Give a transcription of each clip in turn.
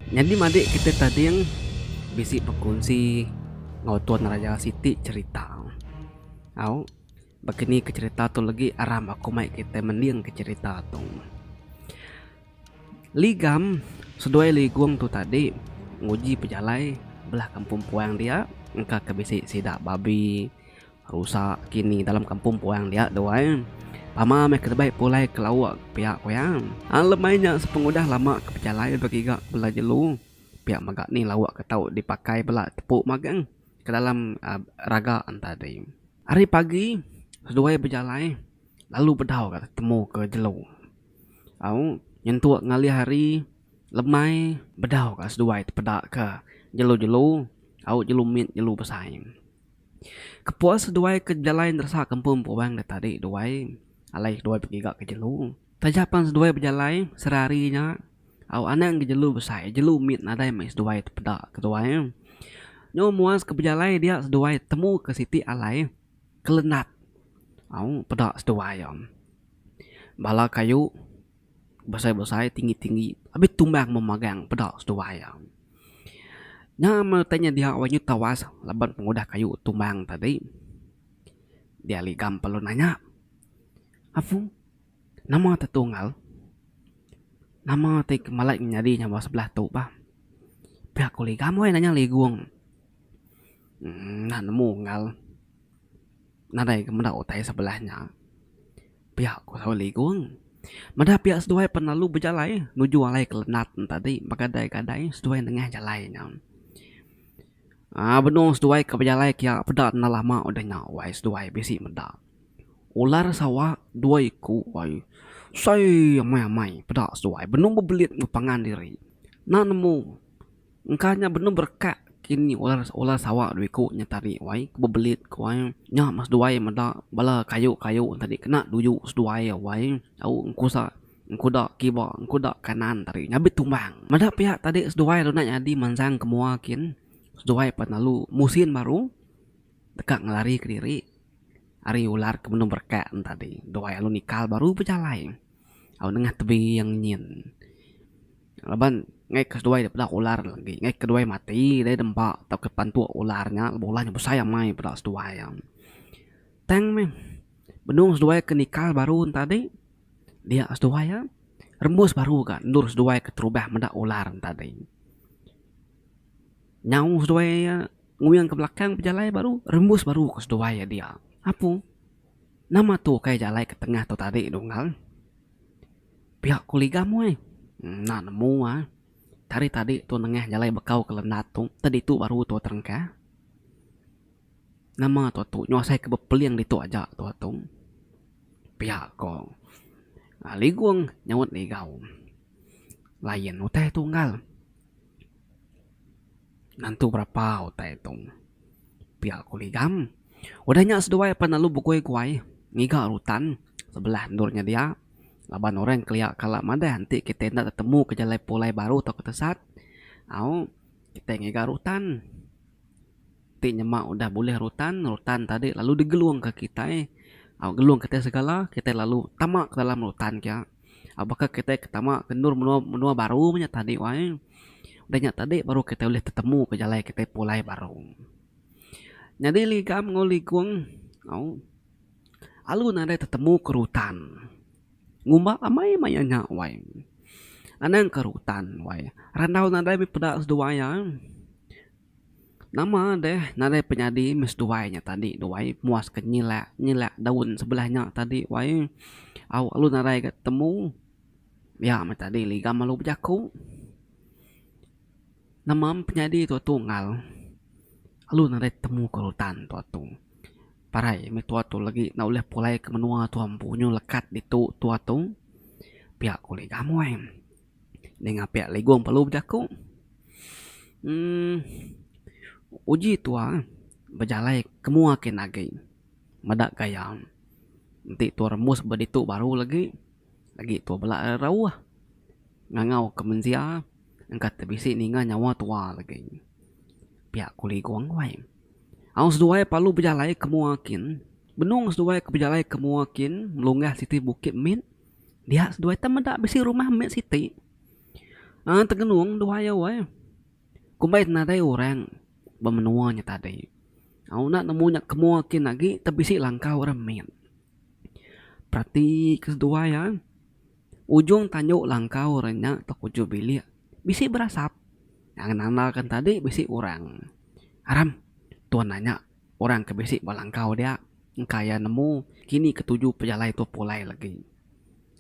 Nyadi madik kita tading bisi bekunsi enggau Tuan Raja siti cherita. Au bekeni ke cherita tu legi aram aku mai kita mending ke cherita tu. Ligam seduai Ligong tu tadi nguji pejalai belah kampung puang dia engka ke bisi sida babi Rusa kini dalam kampung puang dia tu ai. Pama meh ketebai pulai ke lauk pia ku iya. Ang lemai nya sepengudah lama ke pejalai begiga bela jelu pia mega ni lauk ke tau dipakai bela tepu magang ke dalam raga tadi. Hari pagi seduai bejalai lalu bedau ga tetemu ke jelu. Au nyentuk ngalih hari lemai bedau ga seduai tepeda ke jelu-jelu au jelu mit jelu besai. Kepuas seduai ke bejalai neresa kampung puang da tadi duai alai seduai begiga ke jelu. Taja pan seduai bejalai serari nya au anang ke jelu besai jelu mit nadai meh seduai tepeda ke duai. Nyau muas ke bejalai dia seduai temu ke siti alai kelenat au peda seduai. Bala kayu besai-besai tinggi-tinggi abis tumbang memagang peda seduai iya. Nya meh utai nya dia wai nyu tawas laban pengudah kayu tumbang tadi dia ligam perlu nanya apu nama te tunggal nama ti malai nyadi nya ba sebelah tu bah. Pia ku ligam wai nanya ligung uhh enda nemu unggal nadai ke meda utai sebelah nya. Pia ku Saul Ligung. Meda pia seduai pan lalu bejalai nuju alai ke lenat ne tadi begadai-gadai seduai nengah jalai nya. Aaa benung seduai ke bejalai kia peda enda lama udah nya wai seduai bisi meda. Ular sawa dua iku wai sei amai-amai peda seduai benung bebelit enggau pangan diri. Enda nemu. Engka nya benung berekak kini ular ular sawa dua iku nya tadi wai bebelit ku ai. Nya meh seduai meda bala kayu kayu tadi kena duju seduai wai au engkusa engkuda kiba engkuda kanan tadi nya abis tumbang. Meda pia tadi seduai lalu enda nyadi mansang ke mua kin seduai pan lalu musin baru deka ngelari kediri ari ular ke benung berekak ne tadi. Duai lalu nikal baru bejalai au nengah tebing nyin. Laban ngai ke seduai peda ular lagi ngai ke duai mati deh dempa tauka pantuk ular nya lebuh ular nya besai amai peda seduai iya. Tang meh benung seduai ke nikal baru ne tadi dia seduai iya rembus baru ga endur seduai keterubah meda ular ne tadi. Nyau seduai iya nguyang ke belakang bejalai baru rembus baru ke seduai iya dia. Apu nama tu kai jalai ke tengah tu tadi dunggal. Pia ku Ligam weh. Enda nemu ah. Tadi tadi tu nengah jalai bekau ke lendat tu te ditu baru tu terengkah. Nama tu tu nyau asai ke bepeling ditu aja tu tu. Pia ko Ligong nyaut Ligau. Lain utai tunggal. Nentu berapa utai tu. Pia ku Ligam. Udah nya seduai pan lalu begui-guai ngiga rutan sebelah endur nya dia laban orang kelia kala madah enti kitai enda tetemu ke jalai pulai baru tauka tesat au kitai ngiga rutan. Ti nyema udah bulih rutan, rutan tadi lalu digelung ka kitai au gelung kitai segala kitai lalu tama ke dalam rutan kia. Au baka kitai ke tama ke endur menua menua baru meh nya tadi wai. Udah nya tadi baru kitai ulih tetemu ke jalai kitai pulai baru. Nyadi ligam enggau ligung au alu nadai tetemu ke rutan. Ngumba amai maya nya wai. Anang ke rutan wai. Randau nadai meh peda seduai iya. Nama deh nadai penyadi meh seduai nya tadi duai muas ke nyilak nyilak daun sebelah nya tadi wai au lalu nadai ga temu iya meh tadi ligam lalu bejaku nama penyadi tu tunggal lalu nadai temu ke rutan tu atu parai meh tua tu lagi enda ulih pulai ke menua tua empu nyu lekat ditu tua tu pia ku ligam wai. Ninga pia Ligong perlu bejaku uhh uji tua bejalai ke mua kin agi meda gaya enti tua rembus ba ditu baru lagi, lagi tua bela rauh ngangau ke mensia engka te bisi ninga nyawa tua lagi. Pia ku Ligong wai. Au seduai perlu bejalai ke mua kin benung seduai ke bejalai ke mua kin melunggah siti bukit mit. Dia seduai tang meda bisi rumah mit siti. Aa tegenung duai iya wai. Kumbai nadai orang ba menua nya tadi. Au enda nemu nya ke mua kin agi te bisi langkau orang mit. Perati ke seduai iya ujung tanju langkau orang nya tauka ujung bilik bisi berasap. Nanda kan tadi bisi orang. Aram tuan nanya orang ke bisi ba langkau dia engka iya nemu kini ke tuju pejalai tu pulai lagi.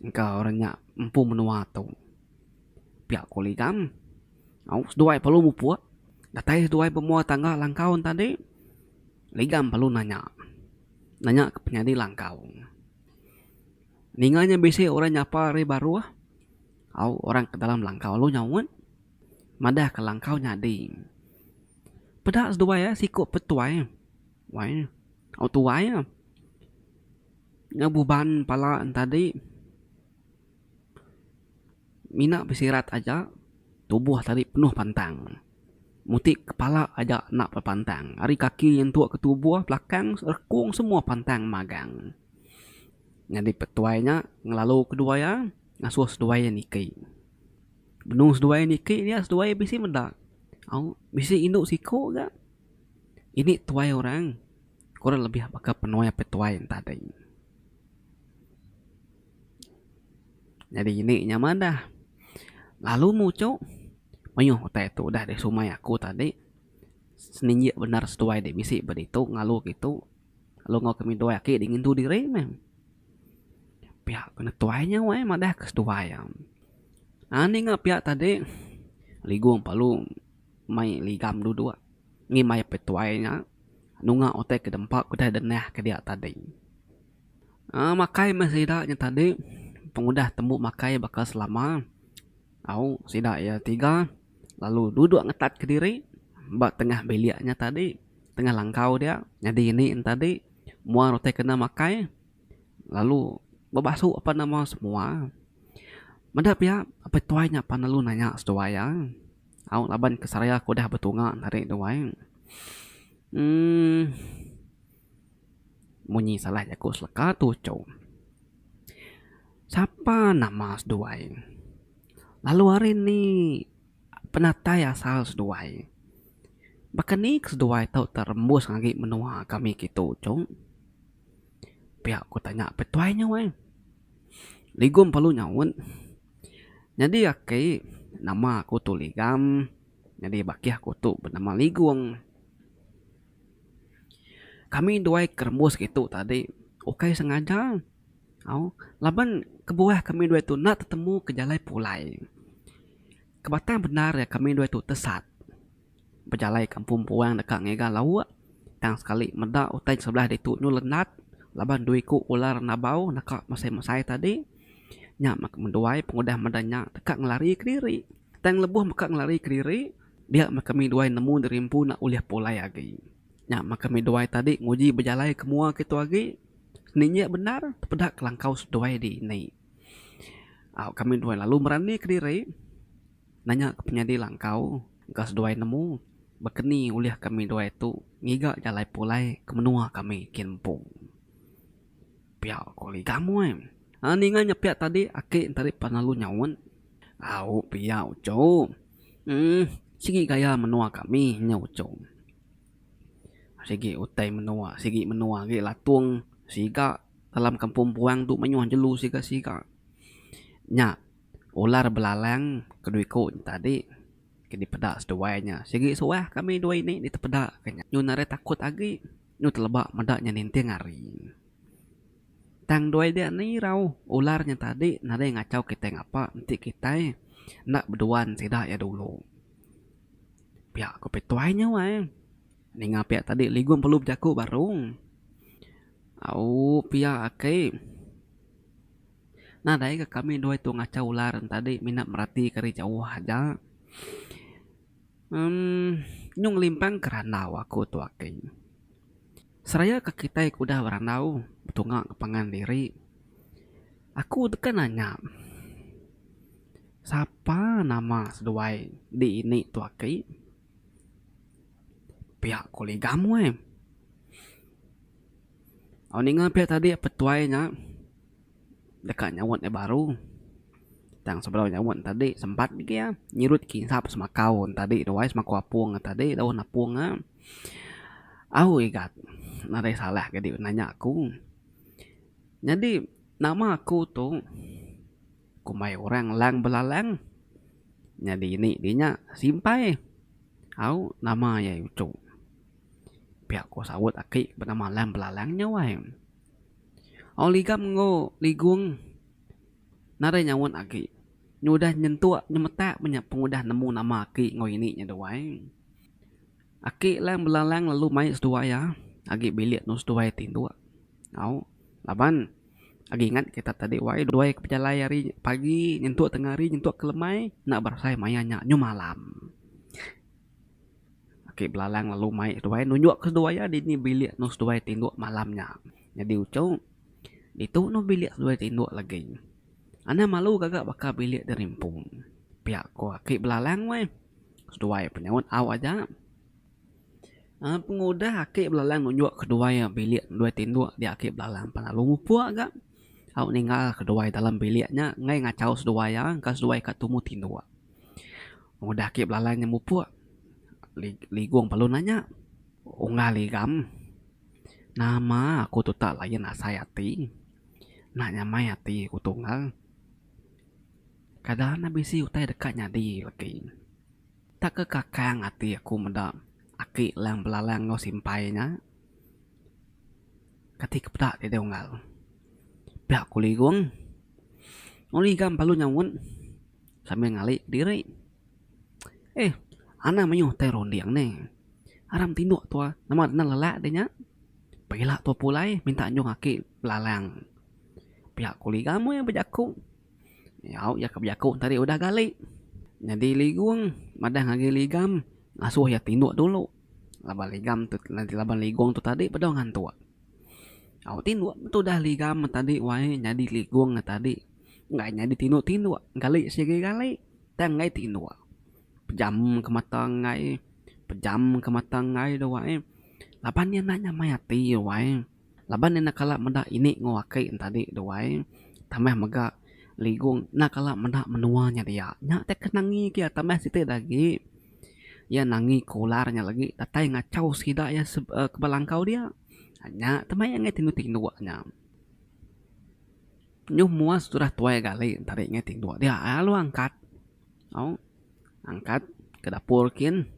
Engka orang nya empu menua tu. Pia ku Ligam. Au seduai perlu mupuk. Datai seduai ba mua tangga langkau ne tadi, Ligam perlu nanya. Nanya ke penyadi langkau. Ninga nya bisi orang nyapa ari baruh, au orang ke dalam langkau lalu nyaut madah ke langkau nyadi. Peda seduai iya siku petuai. Wai, au tuai. Nyau buban pala ne tadi. Mina besirat aja tubuh tadi penuh pantang. Muti kepala aja enda bepantang. Ari kaki nyentuk ke tubuh belakang rekung semua pantang magang. Nyadi petuai nya ngelalu kedua iya ngasuh seduai iya niki. Benung seduai niki dia seduai bisi meda au bisi indu siku ga. Ini tuai orang kurang lebih baka penuai petuai tadi. Nyadi ini nya madah lalu muchu mayuh utai tu udah disumai aku tadi seninjik bendar seduai ti bisi ba ditu ngalu kitu lalu enggau kami duai aki di ngintu diri meh. Pia ku ne tuai nya weh madah ke seduai iya. Aaa ninga pia tadi ligung perlu mai ligam duduk ngimbai petuai nya nunga utai ke dempa ke udah denah ke dia tadi. Aaa makai meh sida nya tadi pengudah tembu makai baka selama au sida iya tiga lalu duduk ngetat kediri ba tengah bilik nya tadi tengah langkau dia nyadi indi ne tadi mua utai kena makai lalu bebasu apan nama semua. Meda pia apai tuai nya pan lalu nanya seduai iya au laban ke seraya ke udah betunga tadi tu ai uhh. Munyi salah jaku seleka tu uchu. Sapa nama seduai? Lalu ari ni penatai asal seduai? Baka ni ke seduai tau terembus agi menua kami kitu uchu? Pia ku tanya petuai nya weh. Ligum perlu nyaut. Nyadi aki nama aku tu Ligam nyadi bakih aku tu benama Ligung. Kami duai ke rembus kitu tadi ukai sengaja au laban kebuah kami duai tu enda tetemu ke jalai pulai. Ke batang bendar iya kami duai tu tesat bejalai kampung puang deka ngiga lauk tang sekali meda utai sebelah ditu nyu lendat laban dua iku ular nabau naka mesai-mesai tadi nya meh duai pengudah meda nya deka ngelari kediri. Tang lebuh meka ngelari kediri Dia meh kami duai nemu diri empu enda ulih pulai agi. Nya meh kami duai tadi nguji bejalai ke mua kitu agi. Seninjik bendar tepeda kelangkau seduai di ini. Au kami duai lalu merani kediri nanya ke penyadi langkau engka seduai nemu bekeni ulih kami duai tu ngiga jalai pulai ke menua kami kin empu. Pia ko Ligam weh. Ninga nya pia tadi aki enti pan lalu nyaut. Au pia uchu. Uhh sigi gaya menua kami nya uchu. Sigi utai menua sigi menua agi latung siga dalam kampung puang tu mayuh jelu siga siga. Nya ular belalang ke dua iku nya tadi ke dipeda seduai nya sigi suah kami dua ini ditepeda ke nya. Nyun ari takut agi nyun teleba meda nya ninting hari. Tang duai dia enda irau, ular nya tadi nadai ngachau kitai ngapa enti kitai enda beduan sida iya dulu. Pia ku pituai nya wai. Ninga pia tadi Ligum perlu bejaku baru. Au pia aki. Nadai ga kami duai tu ngachau ular ne tadi mina merati ke ari jauh aja. Emm nyung ngelimpang ke randau aku tu aki. Seraya ke kitai ke udah berandau betunga enggau pangan diri, aku deka nanya sapa nama seduai di ini tu aki? Pia ku Ligam weh. Au ninga pia tadi petuai nya deka nyaut iya baru. Tang sebedau nyaut tadi sempat agi iya nyirut kinsap semakau tadi tu ai semakau apung tadi daun apung ah. Au igat nadai salah ga dih nanya aku. Nyadi nama aku tu kumbai orang Lang Belalang nyadi ini di nya Simpai au nama iya uchu. Pia ku saut aki benama Lang Belalang nya wai. Au ligam enggau ligung nadai nyaut agi nyudah nyentuk nyemetak meh nya pengudah nemu nama aki enggau ini nya duai. Aki Lang Belalang lalu mai seduai iya agi bilik endur seduai tinduk. Au laban agi ingat kita tadi wai duai ke bejalai hari pagi nyentuk tengah hari nyentuk ke lemai enda berasai maya nya nyu malam. Aki Belalang lalu mai seduai nunjuk ke seduai iya dini bilik endur seduai tinduk malam nya. Nyadi uchu ditu endur bilik seduai tinduk lagi. Anang malu gaga baka bilik diri empu. Pia ko aki Belalang weh. Seduai penyaut au aja. Aaa pengudah aki belalang nunjuk keduai bilik duai tinduk dia aki belalang pan lalu mupuk ga. Au ninggal keduai dalam bilik nya enggai ngachau seduai iya engka seduai ka tumu tinduk. Pengudah aki belalang nya mupuk Ligong perlu nanya unggal Ligam nama aku tu tak lain asai ati enda nyamai ati ku tunggal. Kada ne bisi utai deka nyadi legi. Tak ke kakang ati aku meda aki Lang Belalang enggau Simpai nya. Kati ke peda ti deh unggal. Pia ku Ligong. Uli Ligam lalu nyaut sambil ngali kediri. Eh anang mayuh utai runding neh. Aram tinduk tua nama deka lelak deh nya. Pagila tua pulai minta anjung aki Belalang. Pia ku Ligam meh bejaku. Au iya ke bejaku tadi udah gali. Nyadi Ligung madah ngagai Ligam ngasuh iya tinduk dulu laban Ligam tu laban Ligung tu tadi bedau ngantuk. Au tinduk tudah Ligam tadi wai nyadi Ligung tadi enggai nyadi tinduk tinduk gali sigi gali tang enggai tinduk. Pejam ke mata enggai pejam ke mata enggai tu wai laban iya enda nyamai ati wai. Laban enda kala meda ini enggau aki ne tadi tu ai, tambah mega Ligong enda kala meda menua nya dia. Nya ti ke nangi ke iya tambah siti da agi iya nangi ke ular nya lagi datai ngachau sida iya ke ba langkau dia. Nya te meh iya tinduk tinduk nya. Nyuh muas tudah tuai gali tadi ngai tinduk dia lalu angkat au angkat ke dapur kin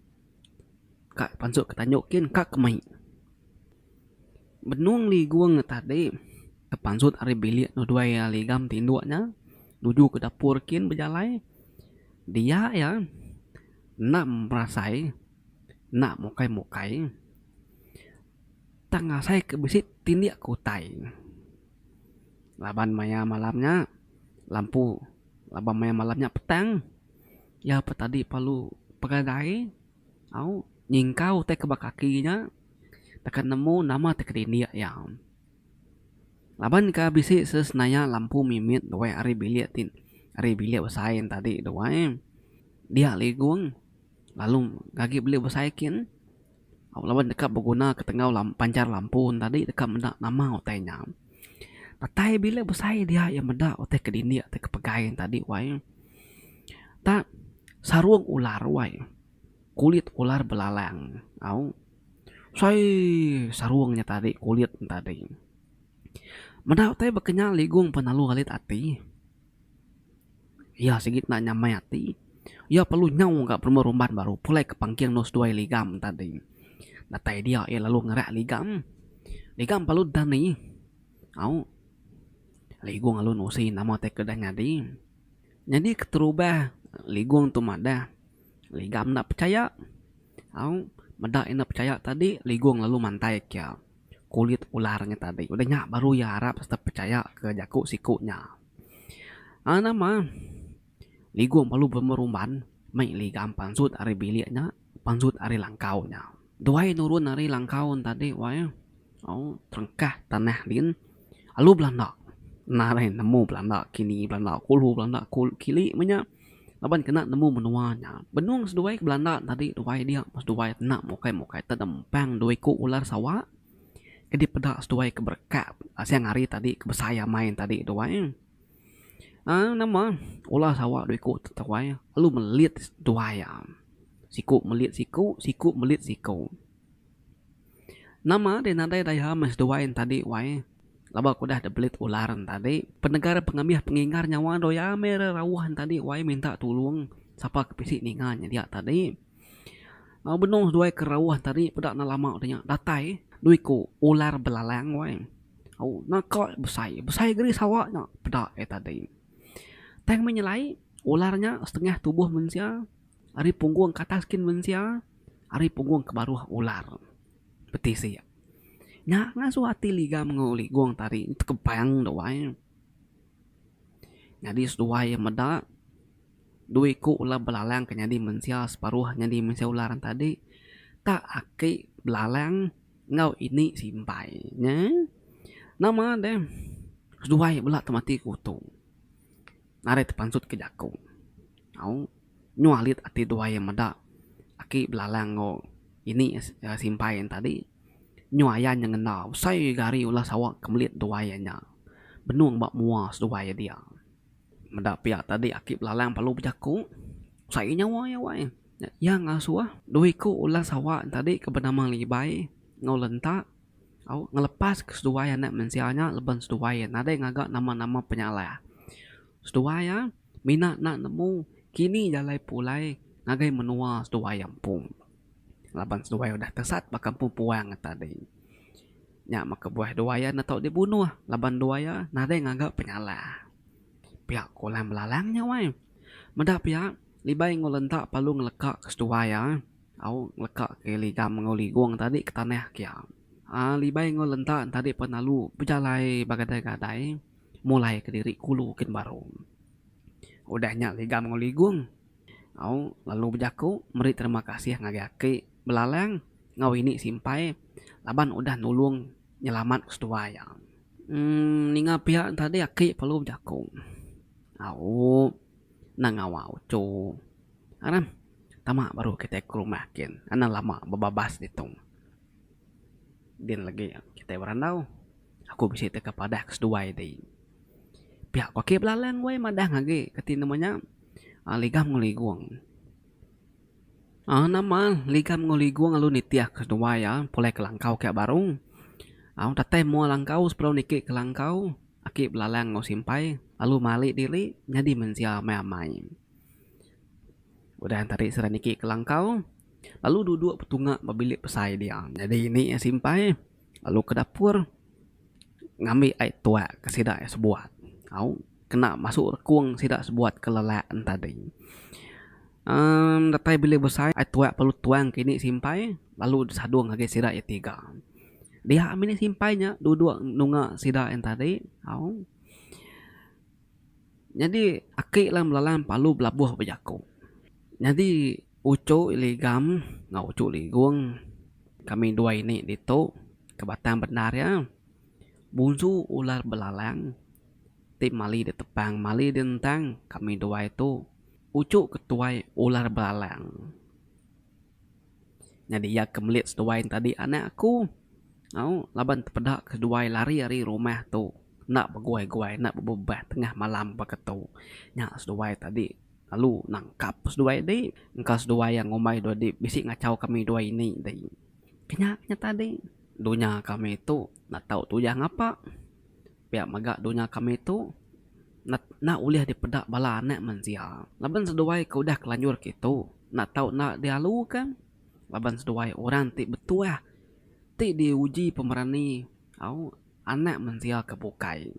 ka pansut ke tanju kin ka ke mei. Benung Ligung ne tadi ke pansut ari bilik duai iya Ligam tinduk nya nuju ke dapur kin bejalai dia iya enda merasai enda mukai mukai tang asai ke bisi tindik ke utai laban maya malam nya lampu laban maya malam nya petang iya pa tadi perlu pegadai. Au nyingkau utai ke ba kaki nya deka nemu nama ti kedindik iya. Laban ka bisi sesenaya lampu mimit duai ari bilik ti ari bilik besai tadi duai dia ligung lalu agi bilik besai kin laban deka beguna ke tengau pancar lampu tadi deka meda nama utai nya. Datai bilik besai dia iya meda utai kedindik ti ke pegai tadi wai. Tak sarung ular wai. Kulit ular belalang au. Sai sarung nya tadi kulit ne tadi. Meda utai baka nya ligung penalu alit ati. Iya sigi enda nyamai ati. Iya perlu nyau ga berumban rumban baru pulai ke pangking endur seduai ligam tadi. Datai dia iya lalu ngerak ligam. Ligam perlu dani au. Ligung lalu nusi nama ti ke udah nyadi. Nyadi keterubah Ligung tu madah Ligam enda pechaya. Au meda iya enda pechaya tadi Ligung lalu mantai ke kulit ular nya tadi. Udah nya baru iya arap sereta pechaya ke jaku siku nya. Aaa nama Ligung lalu berumban mei Ligam pansut ari bilik nya pansut ari langkau nya. Duai nurun ari langkau ne tadi wai au terengkah tanah din alu belanda nadai nemu belanda kini belanda kulu belanda kili meh nya laban kena nemu menua nya. Benung seduai ke belanda tadi duai dia seduai enda mukai mukai tenempang dua iku ular sawa ke dipeda seduai ke berekak siang hari tadi ke besai amai tadi duai. Aaa nama ular sawa dua iku tu tuai lalu melit seduai iya. Siku melit siku, siku melit siku. Nama deh nadai daya meh seduai ne tadi wai laban ku udah dibelit ular ne tadi. Penegar pengambih pengingar nyawa doya meh ira rauh ne tadi wai minta tulung sapa ke bisi ninga nyedia tadi. Benung seduai ke rauh tadi peda ne lama udah nya datai dua iku ular belalang wai. Au naka besai, besai geri sawa nya peda iya tadi. Tang meh nyelai ular nya setengah tubuh mensia ari punggung ke atas kin mensia ari punggung ke baruh ular betisik. Nya ngasuh ati Ligam enggau Ligong tadi tekebang dau ai. Nyadi seduai iya meda dua iku ular belalang ke nyadi mensia separuh nyadi mensia ular tadi tak aki belalang enggau ini simpai nya. Nama deh seduai bela temati kutu narai tepansut ke jaku. Au nyau alit ati duai iya meda aki belalang enggau ini simpai tadi. Nyu ayan nya ngena besai gari ulah sawa ke melit duai iya nya. Benung ba mua seduai iya dia. Meda pia tadi aki belalang perlu bejaku, sai nyawa iya wai. Iya ngasuh dua iku ulah sawa tadi ke benama Libai enggau Lentak au ngelepas ke seduai anak mensia nya laban seduai iya nadai ngaga nama-nama penyalah. Seduai iya mina enda nemu kini jalai pulai ngagai menua seduai iya empu. Laban seduai udah tesat ba kampung puang tadi. Nya meh kebuah duai iya enda tau dibunuh laban duai iya nadai ngaga penyalah. Pia ku Lang Belalang nya wai. Meda pia Libai enggau Lentak perlu ngeleka ke seduai iya au ngeleka ke Ligam enggau Ligong tadi ke tanah ke iya. Aaa Libai enggau Lentak tadi pun lalu bejalai begadai-gadai mulai kediri kulu kin baru. Udah nya Ligam enggau Ligong. Au lalu bejaku meri terima kasih ngagai aki belalang enggau ini simpai laban udah nulung nyelamat seduai iya. Emm ninga pia tadi aki perlu bejaku. Au nang ngawa uchu. Aram tama baru kitai ke rumah kin anang lama bebabas ditu. Din lagi kitai berandau aku bisi teka padah ke seduai ti. Pia ku aki belalang weh madah agi kati nama nya. Ligam enggau Ligong. Aaa nama Ligam enggau Ligong lalu nitih ke seduai iya pulai ke langkau kiak baru. Au datai mua langkau sebedau niki ke langkau aki belalang enggau simpai lalu mali diri nyadi mensia amai amai. Udah tadi sida niki ke langkau lalu duduk betunga ba bilik besai dia. Nyadi ini simpai lalu ke dapur ngambi ai tuak ke sida sebuat. Au. Kena masu rekung sida sebuat ke lelak ne tadi. Emm datai bilik besai ai tuak perlu tuang ke ini simpai lalu disadung ngagai sida iya tiga. Dia mih ini simpai nya duduk nunga sida iya tadi au. Nyadi aki lang belalang palu belabuh bejaku. Nyadi uchu Ligam enggau uchu Ligong kami dua ini ditu ke batang bendar iya bunsu ular belalang. Ti mali ditepang mali dientang kami duai tu uchu ketuai ular belalang. Nyadi iya ke melit seduai ne tadi anak aku au laban tepeda ke seduai lari ari rumah tu enda beguai-guai enda bebebah tengah malam baka tu. Nya seduai tadi lalu nangkap seduai ti engka seduai iya ngumbai dua di bisi ngachau kami duai ini ti. Nya nya tadi dunya kami tu enda tau tujah ngapa. Pia mega dunya kami tu enda ulih dipeda bala anak mensia. Laban seduai ke udah kelanjur kitu enda tau enda dialuka laban seduai orang ti betuah ti diuji pemerani au anak mensia ke bukai.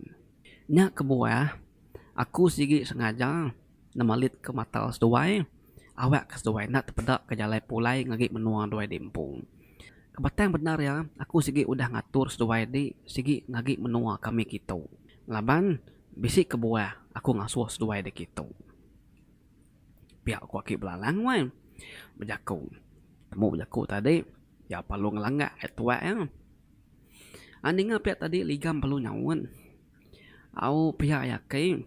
Nya kebuah aku sigi sengaja nemalit ke mata seduai awak ke seduai enda tepeda ke jalai pulai ngagai menua duai diempu. Ke batang bendar iya aku sigi udah ngatur seduai di sigi ngagi menua kami kitu laban bisi kebuah aku ngasuh seduai di kitu. Pia ku aki belalang weh bejaku. Temu bejaku tadi iya perlu ngelanggak ai tuak iya. Ninga pia tadi ligam perlu nyaut au pia iya aki.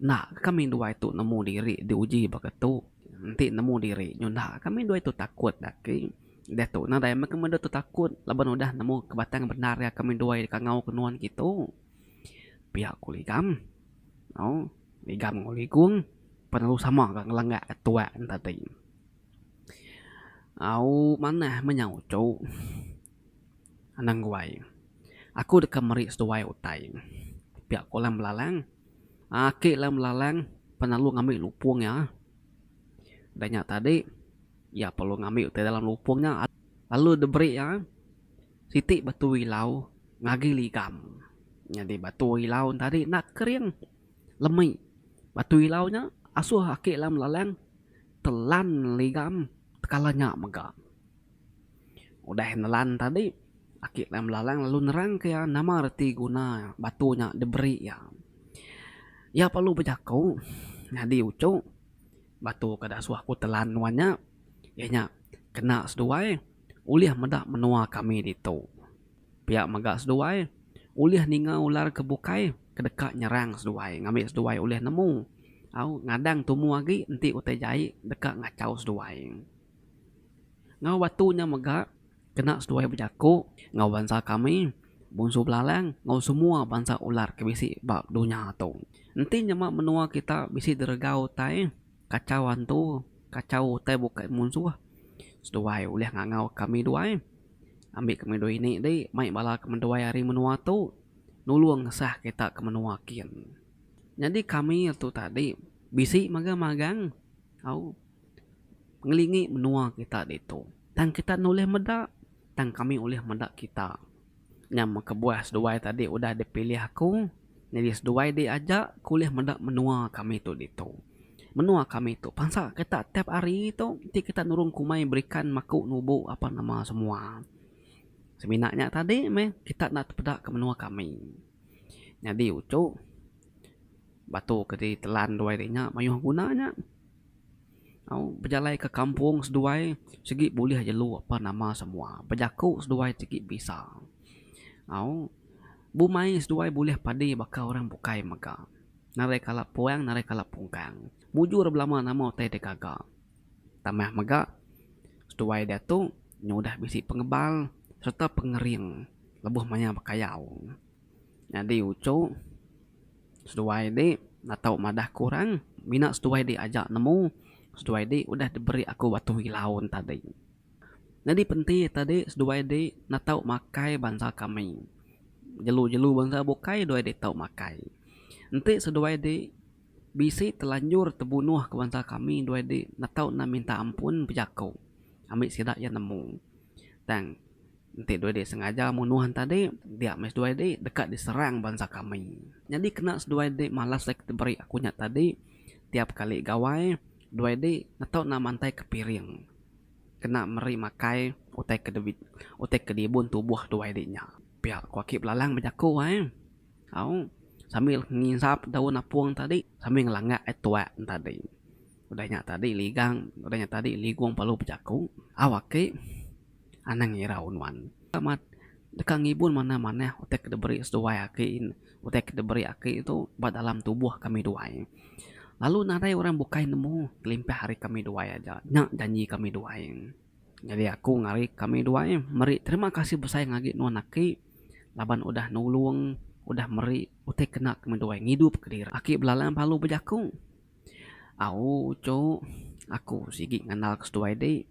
Enda kami duai tu nemu diri diuji baka tu. Enti nemu diri nyunda kami duai tu takut agi. Diatu nadai meh kami duai tu takut laban udah nemu ke batang bendar iya kami duai dikangau ke nuan kitu. Pia ku Ligam. Au. Ligam enggau Ligung pan lalu sama ga ngelanggak tuak ne tadi. Au manah meh nya uchu. Anang guai. Aku deka meri seduai utai. Pia ku Lang Belalang. Aki Lang Belalang pan lalu ngambi lupung iya. Udah nya tadi iya perlu ngambi utai dalam lupung nya lalu diberi iya siti batu ilau ngagi ligam. Nyadi batu ilau tadi enda kering lemi. Batu ilau nya asuh aki Lang Belalang telan ligam tekala nya mega. Udah nelan tadi, aki Lang Belalang lalu nerangka iya nama reti guna batu nya diberi iya. Iya perlu bejaku nyadi uchu batu ke dasuh aku telan nuan nya iya nya kena seduai ulih meda menua kami ditu. Pia mega seduai ulih ninga ular ke bukai ke deka nyerang seduai ngambi seduai ulih nemu au ngadang tumu agi enti utai jai deka ngachau seduai. Enggau batu nya mega kena seduai bejaku enggau bansa kami, Bunsu Belalang enggau semua bansa ular ke bisi ba dunya tu. Enti nyema menua kita bisi diregau utai, kachau antu, kachau utai bukai munsuh, seduai ulih ngangau kami duai. Ambi kami duai ini di mai bala ke menduai ari menua tu nulung ngesah kita ke menua kin. Nyadi kami tu tadi bisi mega magang au. Ngelingi menua kita ditu. Tang kita enda ulih meda, tang kami ulih meda kita. Nya meh kebuah seduai tadi udah dipilih aku, nyadi seduai di aja ke ulih meda menua kami tu ditu. Menua kami tu pansa kita tiap hari tu ti kita nurung kumai berikan maku nubu apa nama semua. Semina nya tadi meh kita enda tepeda ke menua kami. Nyadi uchu batu ke ditelan duai ri nya mayuh guna nya. Au bejalai ke kampung seduai sigi bulih jelu apan nama semua. Bejaku seduai sigi bisa. Au bumai seduai bulih padi baka orang bukai mega. Nadai kala puang nadai kala pungkang. Mujur belama nama utai digaga. Tambah mega seduai diatu nyudah bisi pengebal sereta pengering lebuh maya bekayau. Nyadi uchu. Seduai di enda tau madah ke orang, mina seduai di aja nemu seduai di udah diberi aku batu ilau tadi. Nyadi penti tadi seduai di enda tau makai bansa kami. Jelu-jelu bansa bukai seduai di tau makai. Enti seduai di bisi telanjur tebunuh ke bansa kami seduai di enda tau enda minta ampun bejaku ambi sida iya nemu. Tang Enti duai di sengaja munuh tadi, dia meh seduai di deka diserang bansa kami. Nyadi kena seduai di malas utai ke diberi aku nya tadi, tiap kali gawai, duai di ngetu enda mantai ke piring kena meri makai utai ke utai ke diibun tubuh duai di nya. Pia ku aki belalang bejaku ai. Au sambil nginsap daun apung tadi sambil ngelanggak ai tuak tadi. Udah nya tadi ligang udah nya tadi ligung perlu bejaku. Au aki. Anang irau nuan. Amat deka ngibun manah-manah utai ke diberi seduai aki utai ke diberi aki tu ba dalam tubuh kami duai. Lalu nadai orang bukai nemu kelimpah ari kami duai aja. Nya janji kami duai. Nyadi aku ngari kami duai meri terima kasih besai ngagi nuan aki laban udah nulung udah meri utai kena kami duai ngidup kediri. Aki belalang lalu bejaku. Au uchu aku sigi ngandal ke seduai di.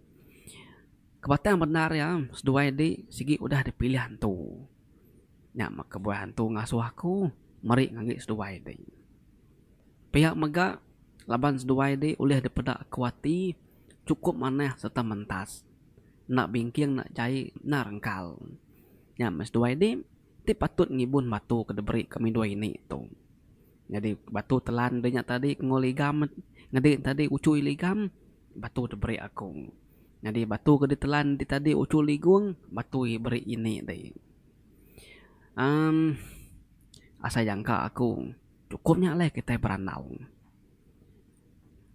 Kebatang bendar iya, seduai di sigi udah dipilih antu. Nya meh kebuah antu ngasuh aku meri ngagai seduai di. Pia mega laban seduai di ulih dipeda aku ati chukup manah sereta mentas. Enda bingking enda jai enda rengkal. Nya meh seduai di ti patut ngibun batu ke diberi kami duai ini tu. Nyadi batu telan di nya tadi ke enggau ligam ngedi tadi uchui ligam batu diberi aku. Nyadi batu ke ditelan ti tadi uchu ligung batu beri ini ti. Emm asai jangka aku chukup nya alai kitai berandau.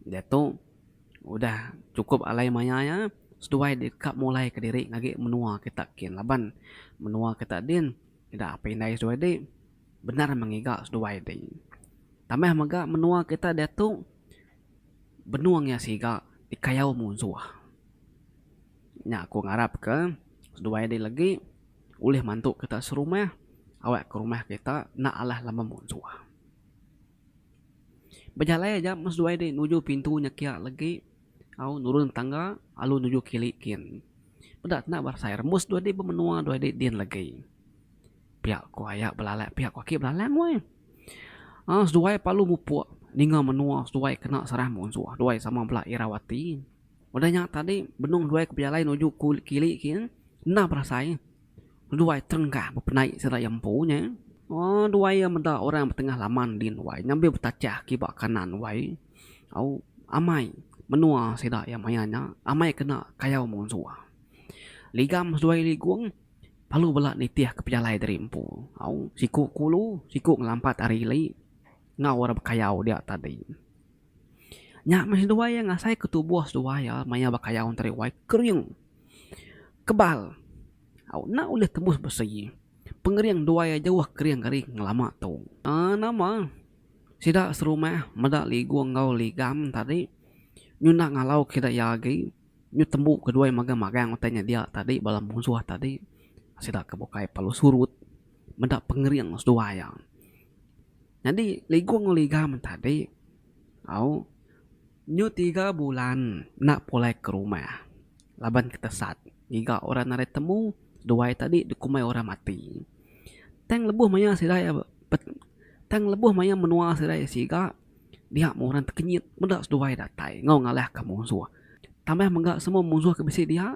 Diatu udah chukup alai maya iya seduai deka mulai kediri ngagai menua kita kin laban menua kita din ida apai indai seduai ti bendar mengiga seduai ti. Tambah mega menua kita diatu. Benung iya siga dikayau munsuh. Nya aku ngarap ke seduai diri legi ulih mantu kita serumah awak ke rumah kita enda alah lama munsuh. Bejalai aja meh seduai deh nuju pintu nya kia legi au nurun tangga alu nuju kili kin. Peda enda berasai rembus dua deh ba menua dua deh din legi. Pia ku aya belalai pia ku aki belalang weh. Aaa seduai parlu mupuk ninga menua seduai kena serang munsuh duai sama bela irau ati. Udah nya tadi benung duai ke bejalai nuju ku kili kin enda berasai duai terengkah bepenai sida iya empu nya. Aaa duai iya meda orang betengah laman din wai nyambil betachah kiba kanan wai au amai menua sida iya maya nya amai kena kayau munsuh. Ligam seduai ligung lalu bela nitih ke pejalai diri empu au siku ke ulu siku ngelampat ari ili enggau orang bekayau dia tadi. Nya meh seduai iya ngasai ke tubuh seduai iya maya bekayau enteri wai kering kebal au enda ulih tembus besi. Pengering duai iya jauh kering ari ngelama tu. Aaa nama sida serumah meda Ligong enggau Ligam tadi nyunda ngalau ke sida iya agi nyu tembu ke duai magang-magang utai nya dia tadi bala munsuh tadi sida ke bukai perlu surut meda pengering seduai iya. Nyadi Ligong enggau Ligam tadi au nyu tiga bulan enda pulai ke rumah laban ke tesat ngiga orang nadai temu duai tadi dikumbai orang mati. Tang lebuh maya sida iya tang lebuh maya menua sida iya siga dia meh orang tekenyit meda seduai datai enggau ngalahka munsuh. Tambah mega semua munsuh ke bisi dia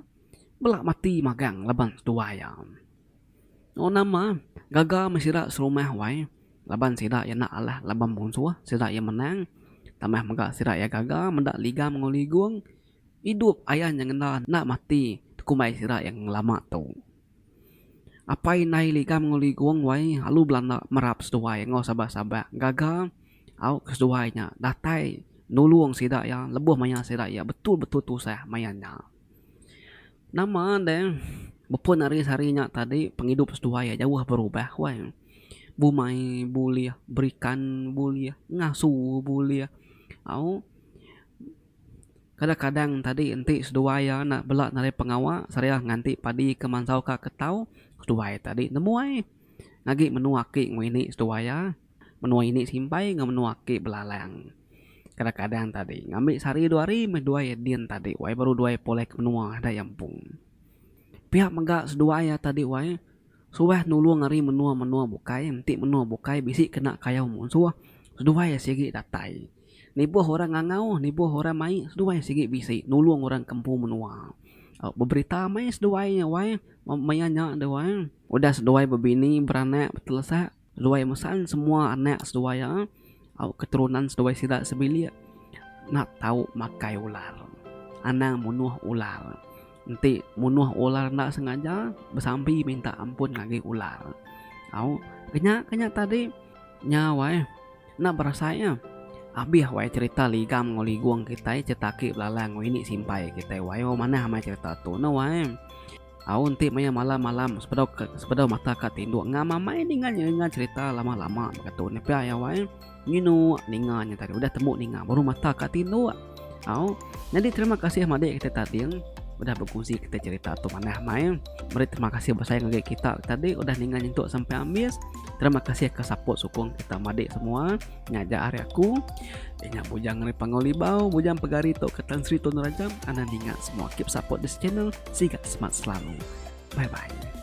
bela mati magang laban seduai iya. Oh nama, gaga meh sida serumah wai laban sida iya enda alah laban munsuh sida iya menang tambah mega sida iya gaga meda ligam enggau ligung idup aya nyengenda enda mati kumbai sida iya ngelama tu. Apai indai ligam enggau ligung wai lalu belanda merap seduai enggau sabak-sabak gaga au ke seduai nya datai nulung sida iya lebuh maya sida iya betul-betul tusah maya nya. Nama deh bepun ari sehari nya tadi pengidup seduai iya jauh berubah weh. Bumai bulih, berikan bulih, ngasu bulih au kadang-kadang tadi enti seduai iya enda bela nadai pengawa seraya nganti padi ke mansau ka ketau seduai tadi nemuai agi menua aki enggau ini seduai iya. Menua ini simpai enggau menua aki belalang. Kadang-kadang tadi ngambi sehari dua hari meh duai iya din tadi wai baru duai pulai ke menua dai iya empu. Pia mega seduai iya tadi wai suah nulung ari menua-menua bukai enti menua bukai bisi kena kayau munsuh seduai iya sigi datai. Nibuh orang ngangau nibuh orang mai seduai sigi bisi nulung orang ke empu menua. Beberita meh seduai nya wai maya nya deh wai. Udah seduai bebini beranak betelesak. Seduai mesan semua anak seduai iya au keterunan seduai sida sebilik enda tau makai ular. Anang munuh ular. Enti munuh ular enda sengaja besampi minta ampun ngagai ular. Au kenya kenya tadi nya wai enda berasai iya. Abih wai cerita ligam enggau ligung kitai cerita aki belalang enggau ini simpai kitai wai manah amai cerita tu ne wai. Au enti maya malam-malam sebedau ke sebedau mata ka tinduk ngam amai ninga ninga cerita lama-lama baka tu ne pia iya wai. Nyinuk ninga nya tadi udah tembu ninga baru mata ka tinduk. Au nyadi terima kasih madik kita tading udah bekunsi kita cerita tu manah amai. Meri terima kasih besai ngagai kita tadi udah ninga nyentuk sampai ambis. Terima kasih ke support sukung kita madik semua. Nya aja ari aku. Nya bujang ari Panggau Libau, bujang pegari tu ke Tan Sri Tun Raja. Anang ninga semua keep support this channel. Siga smart selalu. Bye bye.